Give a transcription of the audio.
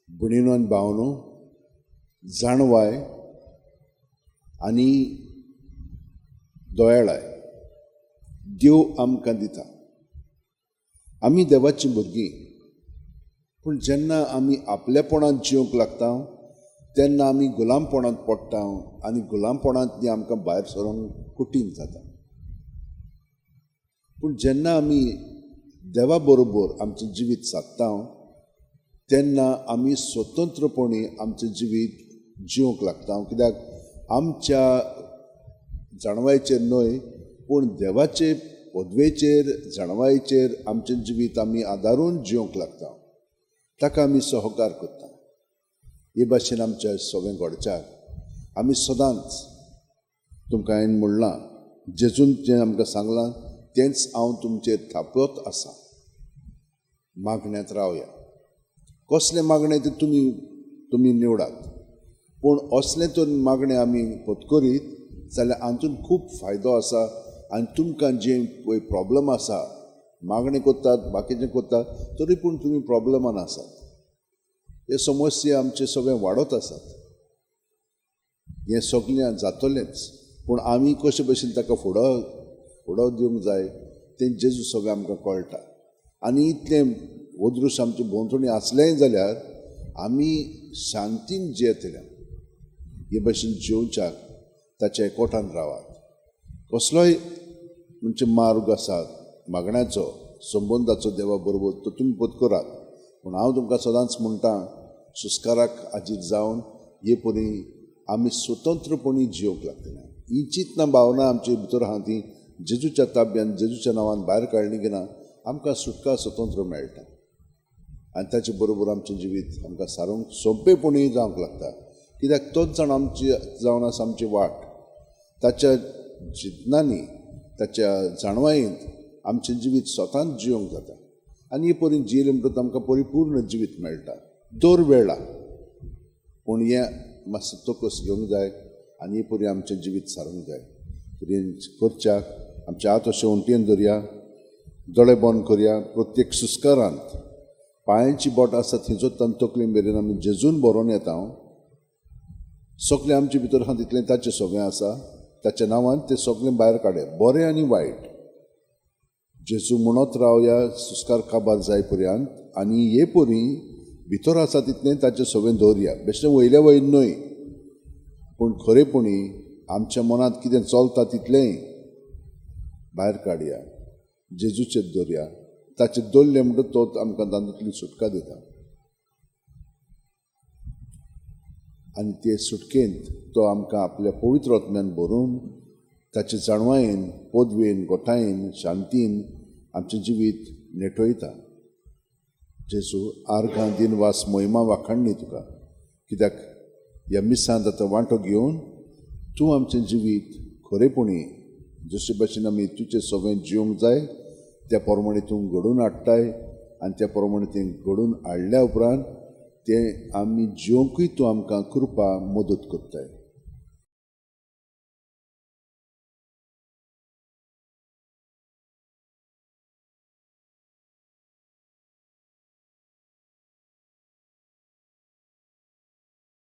भयणीनो आनी भावनो, जाणवाय आनी दयाळाय देव आमकां दिता. आमी देवाचीं भुरगीं, पूण जेन्ना आमी आपलेपणांत जिवंक लागता तेन्ना आमी गुलामपणांत पडटा आनी गुलामपणांतली आमकां भायर सरूंक कठीण जाता. पूण जेन्ना आमी देवा बरोबर आमचें जिवीत सादता तेन्ना आमी स्वतंत्रपणी आमचें जिवीत जिवंक लागता. कित्याक आमच्या जाणवायचेर न्हय, पूण देवाचे पदवेचेर, जाणवायचेर आमचें जिवीत आमी आदारून जिवंक लागता. ताका आमी सहकार करता. हे भाशेन आमच्या सगळें घडच्याक आमी सदांच तुमकां हांवें म्हणलां, जेजून जें आमकां सांगलां तेंच हांव तुमचेर थापत आसा. मागण्यांत रावया. कसलें मागणें तें तुमी निवडात, पूण असलें तर मागणें आमी पत्करीत जाल्यार हातूंत खूब फायदो आसा. आनी तुमकां जे पळय प्रॉब्लम आसा, मागणें करतात, बाकीचें करतात, तरी पूण तुमी प्रॉब्लमान आसात. हे समस्या आमचे सगळे वाडत आसात. हें सगळें जातलेंच, पूण आमी कशे भशेन ताका फुडो फुडो दिवंक जाय तें जेजू सगळें आमकां कळटा. आनी इतलें अदृश्ट आमचे भोंवतणी आसलेंय जाल्यार आमी शांतीन जियेतले. हे भशेन जिवच्याक ताच्या एकवटान रावात. कसलोय म्हणजे मार्ग आसा मागण्याचो, संबंदाचो देवा बरोबर, तो तुमी पत्करात. पूण हांव तुमकां सदांच म्हणटा, सुस्काराक हाजीर जावन हे परी आमी स्वतंत्रपणी जिवंक लागतले. ही चिंतना भावना आमचे भितर आहा ती जेजूच्या ताब्यान, जेजूच्या नांवान भायर काडली की ना, आमकां सुटका स्वतंत्र मेळटा. आनी ताचे बरोबर आमचें जिवीत आमकां सारूंक सोंपेपणी जावंक लागता. कित्याक तोच जाण आमची जावन आसा आमची वाट. ताच्या चिंतनांनी, ताच्या जाणवायेंत आमचें जिवीत स्वताच जिवंक जाता. आनी हे परी जियेलें म्हणटकच आमकां परिपूर्ण जिवीत मेळटा दर वेळा. पूण हें मातसो तकस घेवंक जाय आनी हे परी आमचें जिवीत सारूंक जाय. तरी करच्याक आमचे हात अशें वण्टीन धरया, दोळे बंद करया. प्रत्येक सुस्कारांत पांयांची बोट आसा थंयचो तांकां तकली मेरेन आमी जेजून बरोवन येता. सगळें आमचे भितर आहा तितलें ताचें सगळें आसा. ताच्या नांवान तें सगळें भायर काडया, बरें आनी वायट. जेजू म्हणत रावया सुस्कार काबार जाय पर्यंत. आनी हे परी भितर आसा तितलें ताचें सगळें दवरया. बेश्टें वयल्या वयर न्हय, पूण खरेपणी आमच्या मनांत कितें चलता तितलेंय भायर काडया, जेजूचेर दवरया. ताचेर दवरलें म्हणटकच तो आमकां तातूंतली सुटका दिता. आनी ते सुटकेंत तो आमकां आपल्या पवित्र आत्म्यान भरून ताचे जाणवायेन, पदवेन, गोठायेन, शांतीन आमचें जिवीत नेटयता. जेजू, आर्गां, दिनवास, मोहिमा, वाखाणणी तुका, कित्याक ह्या मिसांत आतां वांटो घेवन तूं आमचें जिवीत खरेपणी जशे भशेन आमी तुजें सगळें जिवंक जाय त्या प्रमाणे तूं घडोवन हाडटाय. आनी त्या प्रमाणे तें घडोवन हाडल्या उपरांत तें आमी जिवंकूय तूं आमकां कृपा मदत करताय.